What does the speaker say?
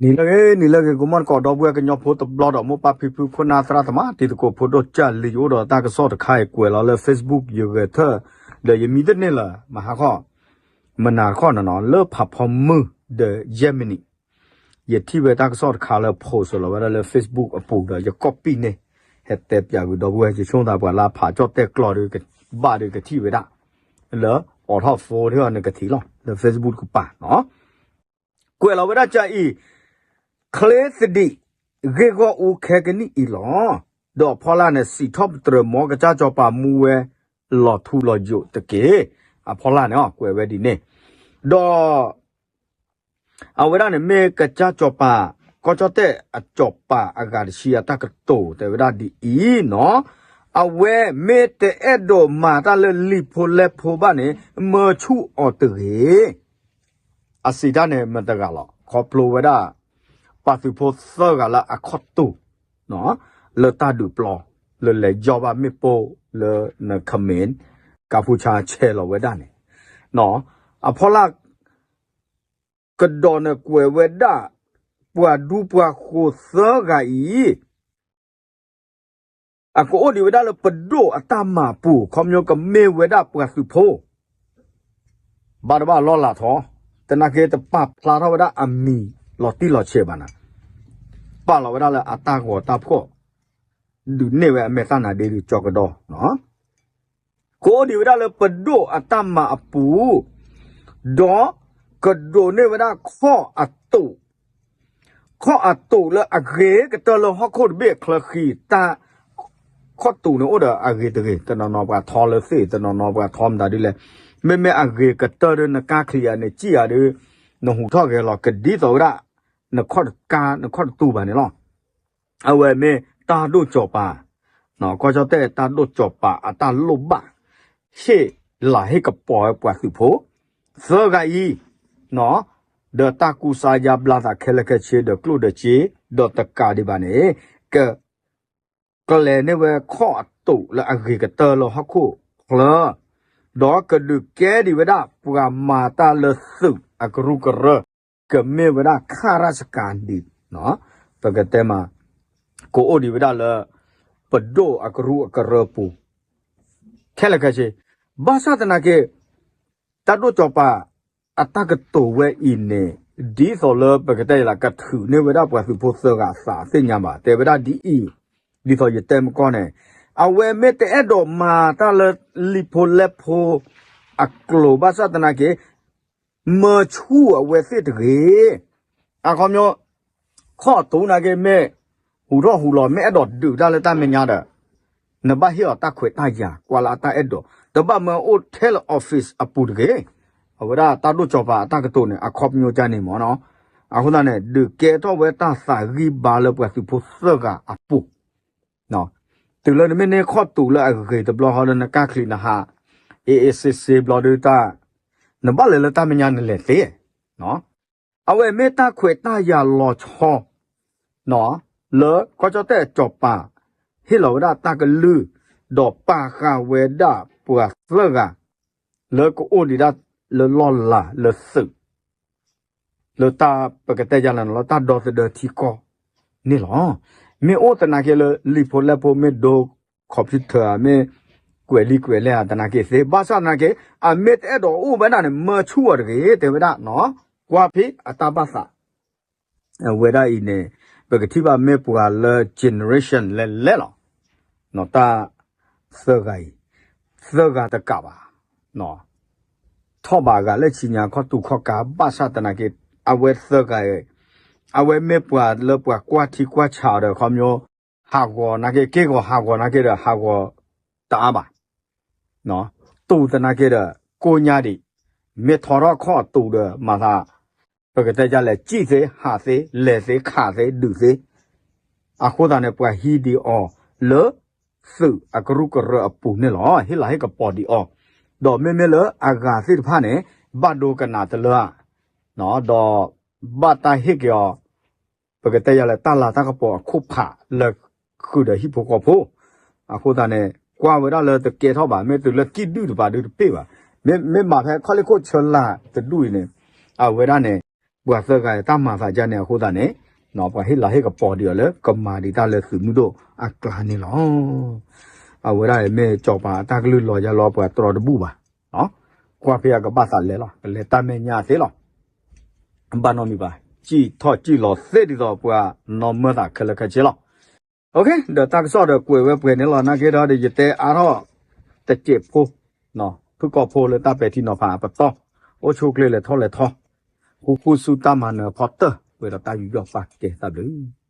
နံၤလၢအဂ့ၤ နံၤလၢအဂ့ၤ ကမီၢ်ကီး ဒီပုၢ်ဝဲၢ်ကညီဖိတဘျီဒီး မိၢ်ပၢ်ဖံဖု ခိၣ်နၢ်သရၣ်သမါ တံၤသကိးဖိဒိၣ်ကၢ်လံ ယအိၣ်ဒီးတၢ်ကစီၣ်တခါအံၤ ကွဲးလီၤလၢ Facebook ယဂဲၤထၢၣ် ဒီးယမံတန့ၢ်လၢၤ မဟါခီ မနၤတခီနီၤနီၤ လၢဖးဖီမုၢ်ဒီးယဲၢ်မံးနံး ယထံၣ်ဝဲတၢ်ကစီၣ်တခါလၢ post လီၤဝဲဒၣ်လၢ Facebook အပူၤဒီး ယ copy န့ၣ် ဟဲတဲပၠးကွံာ်ဒီပုၢ်ဝဲၢ် ယဆိကမိၣ်သးပှၤလၢအဖးကၠီၣ်တဲၣ်ကျီဒီး ကဘၣ်ဒီးကထံၣ်ဝဲဒၣ် လၢအိးထီၣ် phone ထံၣ်အီၤန့ၣ်ကထံၣ်လီၤ လၢ Facebook တကပၤနီၤ ကွဲးလီၤဝဲဒၣ်ကအံၤ ချ့သဒံး ဂ့ၢ်ဂီၢ်အူခဲကနံၣ်အံၤလီၤ. ဒီးအဖီလာ်န့ၣ် စံးထီၣ်ပတြၢၤမ်ကစၢ်စီၤပၤမူဝဲ လီၤထူလီၤယိာ်တက့ၢ်. အဖီလာ်န့ၣ် ကွဲးဝဲဒ်န့ၣ် ဒီး အဝဲဒၣ်န့ၣ်မ့ၢ်ကစၢ်စီၤပၤ ကီၢ်ကၠီၣ်တဲၣ်အစီၤပၤအဂၤတဆံအတၢ်ကတိၤတဲဝဲဒၣ်ဒ်အံၤနီၤ အဝဲမ့ၢ်တအဲၣ်ဒိးမၤတၢ်လၢလံာ်ဖိလဲၢ်ဖိဘၣ်န့ၣ် မၢဆူၣ်အီၤတဂ့ၤ အစံးတၢ်န့ၣ်မတၤတဂၤလီၤ ခီဖျိဝဲဒၣ် ပှၤသုးဖိသၢဂၤလၢအခီၣ်တူာ် လၢတၢ်ဒုးပျီ လၢလဲၤယီၢ်ဘၣ်မ့ၣ်ပိၢ်လၢနခမ့ၣ် ကၢ်ဖူဆါဆဲးလီၤဝဲဒၣ်န့ၣ် အဖီလာ် ကဒီးန့ၣ်ကွဲးဝဲဒၣ် ပှၤဒူပှၤဃိၤသၢဂၤအံၤ အကအိၣ်ဒံးဝဲဒၣ်လၢပဒိၣ်အတၢ်မၤအပူၤ ခီဖျိကမ့ၢ်ဝဲဒၣ်ပှၤသုးဖိ ဘၣ်တဘၣ်လီၢ်လၤထီ သနာ်က့တပာ်ဖျါထီၣ်ဝဲဒၣ်အမံၤလီၤတံၢ်လီၤဆဲးဘၣ်နၤ ပာ်လီၤဝဲဒၣ်လၢအတၢ်ဂီၤတၢ်ဖှီၣ် ဒုးနဲၣ်ဝဲအမဲာ်သၣ်နၤဒ့ဒုးကၠီကဒီး ကအိၣ်ဒံးဝဲဒၣ်လၢပဒိၣ်အတၢ်မၤအပူၤ ဒီးကဒိးန့ၢ်ဝဲဒၣ်ခီၣ်အတိာ် ခီၣ်အတိာ်လၢအဂ့ၤကတၢၢ်လၢဟီၣ်ခိၣ်တဘ့ၣ်အချၢဃံ တၢ် ခီၣ်တိာ်န့ၣ်အိၣ်ဒီးအဂ့ၤတဂ့ၤ တနီၤနီၤပှၤထီလၢသ့ၣ် တနီၤနီၤပှၤထီမတၤဒ်လဲၣ် မ့မ့ၢ်အဂ့ၤကတၢၢ်ဒီးနကါချံးအန့ၣ် စံၣ်အၤဒီး နဟူးထီၣ်ဂဲၤလီၤကဒ်သိးဝဲဒၣ် နခီၣ်တကါ နခီၣ်တတူာ်ဘၣ်န့ၣ်လီၤ. အဝဲမ့ၢ်တၢ်ဒိၣ်စီၤပၤ ကီၢ်ကၠီၣ်တဲၣ်တၢ်ဒိၣ်စီၤပၤအတၢ်လိၣ်ဘၣ် ဟ့ၣ်လၤဟ့ၣ်ကပီၤဝဲပှၤသုးဖိ သၢဂၤအံၤ ဒီးတၢ်ကူစါယါဘျါသးခဲလၢာ်ခဲဆ့ဒီးကျိၣ်ဒီးစ့ ဒီးတကးဒံးဘၣ်န့ၣ် က ကျဲၤန့ၢ်ဝဲခီၣ်အတိာ်လၢအဂ့ၤကတၢၢ်လၢဟီၣ်ခိၣ်ချၢ ဒီးကဒုးကဲဒံးဝဲဒၣ်ပှၤမၤတၢ်လၢသုးအကရူၢ်ကရၢ ကမ့ၢ်ဝဲဒၣ်ခါရၣ်စကၤဒံး ပကတဲမး ကအိၣ်ဒံးဝဲဒၣ်လၢ ပဒိၣ်အကရူၢ်အကရၢပူၤ ခဲလၢာ်ခဲဆ့ ဘၣ်ဆၣ်သနာ်က့ တၢ်ဒိၣ်စီၤပၤ အတၢ်ကတိၤဝဲအံၤန့ၣ် ဒ်သိးလၢပကတဲယလၢကထုးန့ၢ်ဝဲဒၣ်ပှၤသုးဖိသၢဂၤအသးသ့ၣ်ညါဘၣ် တဲဝဲဒၣ်ဒ်အံၤ ဒ်သိးယတဲမကီၢ်န့ၣ် အဝဲမ့ၢ်တအဲၣ်ဒိးမၤတၢ်လၢလံာ်ဖိလဲၢ်ဖိ အကျိၤဘၣ်ဆၣ်သနာ်က့ မၢဆူၣ်အဝဲသ့ၣ်တဂ့ၤ အခီပညီ ခီၣ်အတူာ်နာ်က့မ့ၢ် ဟူးထီၣ်ဟူးလီၤ မ့ၢ်အဲၣ်ဒိးဒုးတၢ်လၢတၢ်မဲာ်ညါဒီး နဘၣ်ဟ့ၣ်အီၤတၢ်ခွဲးတၢ်ယာ် ကွၢ်လၢအတၢ်အဲၣ်ဒိး တဘၣ်မၢအိၣ်ထဲလၢ office အပူၤတဂ့ၤ အဝဲဒၣ်တၢ်ဒိၣ်စီၤပၤအတၢ်ကတိၤန့ၣ် အခီပညီကန့ၣ်မ့ၢ်နီၤ အဃိသတးန့ၣ် ဒုးကဲထီၣ်ဝဲတၢ်သးဂံၢ်ဘါလၢပှၤသုးဖိသၢဂၤအပူၤ တုၤလၢနမ့ၢ်န့ၢ်ခီၣ်တူာ်လၢအဂ့ၤတဘျီဃီလၢနကါချံးနဟး အ့ၣ်အ့ၣ်စ့စ့ဘျီဒုးတၢ် နဘၣ်လဲၤလၢတၢ်မဲာ်ညါနလဲၤသ့ အဝဲမ့ၢ်တၢ်ခွဲးတၢ်ယာ်လီၤဆီ လၢကီၢ်ကၠီၣ်တဲၣ်အစီၤပၤ ဟ့ၣ်လီၤဝဲဒၣ်တၢ်ကလုၢ် ဒီးပာ်ဃာ်ဝဲဒၣ်ပှၤသၢဂၤ လၢကအိၣ်ဒံးဒၣ်လၢလီၢ်လၤလၢသုး လၢတၢ်ပကတဲယါလၢ လၢတၢ်ဒီသဒၢထံကီၢ်န့ၣ်လီၤ. မ့ၢ်အိၣ်သနာ်က့လၢ လံာ်ဖိလဲၢ်ဖိမ့ၢ်ဒိ computer ဧါ မ့ၢ်ကွဲးလံာ်ကွဲးလဲၢ်ဧါ သနာ်က့သ့ ဘၣ်ဆၣ်သနာ်က့ အမ့ၢ်တအဲၣ်ဒိးအိၣ်ဝဲဒၣ်န့ၣ် မၢဆူၣ်အီၤတဂ့ၤ တဲဝဲဒၣ်နီၤ ကွၢ်ဖဲအတၢ်ဘၣ်သး အဝဲဒၣ်အံၤန့ၣ် ပကထံၣ်ဘၣ်မ့ၢ်ပှၤလၢ generation လဲၤလဲၤလီၤ. တၢ်သၢဂၤအံၤ သၢဂၤတကးဘၣ် ထီၣ်ဘးအဂၤလၢဆံညါခီၣ်တူာ်ခီၣ်ကါ ဘၣ်ဆၣ်သနာ်က့ အဝဲသၢဂၤအံၤ အဝဲမ့ၢ်ပှၤလၢပှၤကွၢ်ထံကွၢ်ဆးအီၤဒီး ခီပညီ ဟးဂီၤနာ်က့ က့ၢ်ဂီၤဟးဂီၤနာ်က့ဒီး ဟးဂီၤတအါဘၣ် တူာ်သနာ်က့ဒီး ကိညါဒံး မ့ၢ်ထီထီၣ်ခီၣ်အတူာ်ဒီး မၤသး ပကတဲဒ်လဲၣ် စံၣ်သ့ ဟးသ့ လဲၤသ့ ခးသ့ ဒုးသ့ အဃိသတးန့ၣ် ပှၤဟံးဒံးအီၤလၢ သုးအကရူၢ်ကရၢအပူၤန့ၣ်လီၤ. ဟ့ၣ်လၤဟ့ၣ်ကပီၤဒံးအီၤ ဒီးမ့မ့ၢ်လၢအဂၤသ့ၣ်တဖၣ်န့ၣ် ဘၣ်ဒိကနၣ်တလၢဧါ ဒီးဘၣ်တၢ်ဟ့ၣ်က့ၤအီၤ ပကတဲယၤလဲၣ် တၢ်လၤတၢ်ကပီၤအခိၣ်ဖးလၢဃုာ်ဒီးဟံၣ်ဖိဃီဖိ အဃိသတးန့ၣ် ကွၢ်ဝဲဒၣ်လၢတကဲထီၣ်ဘၣ် မ့ၢ်တုၤလၢကံၣ်ဒုၣ်တပၤဒုတပ့ၢ်ဘၣ် မ့မ့ၢ်မၤဖဲခီၣ်လ့ၣ်ခိၣ်ဆၢလၤတဒူၣ်အံၤန့ၣ် အဝဲဒၣ်န့ၣ် ပှၤသၢဂၤအံၤတၢ်မၤသးဒ်န့ၣ်အဃိသတးန့ၣ် ပှၤဟ့ၣ်လၤဟ့ၣ်ကပီၤဒံးအီၤလၢကမၤဒံးတၢ်လၢသုးမုၢ်ဒိၣ်အကျါန့ၣ်လီၤ. အဝဲဒၣ်မ့ၢ်စီၤပၤအတၢ်ကလုၢ်လီၤယါလီၤပှၤတြီတဘူၣ်ဘၣ်. ကွၢ်ဖဲအကဘၣ်သးလဲၤလီၤ ကလဲၤတၢ်မဲာ်ညါသ့လီၤ. ဘၣ်နီတမံၤဘၣ် စံၣ်ထီၣ်စံၣ်လီၤသ့ဒ်သိးပှၤနီၢ်မၢသးခဲလၢာ်ခဲဆ့လီၤ. ဒီးတၢ်ကစီၣ်ဒီးကွဲးဝဲပှဲၤန့ၣ်လီၤ. နာ်က့ဒီး ယတဲအါထီၣ်တစဲးဖိ ဖုၣ်ကိာ်ဖိလၢတၢ်ပဲာ်ထံနီၤဖးအပတီၢ် အိၣ်ဆူၣ်အိၣ်ချ့လဲၤထီၣ်လဲၤထီ ဃူဃူဆူတၢ်မၤနၢၤအဖီတၢၢ် ပှဲၤဒီးတၢ်ယူးယီၣ်ပာ်ကဲတၢ်ဘျုး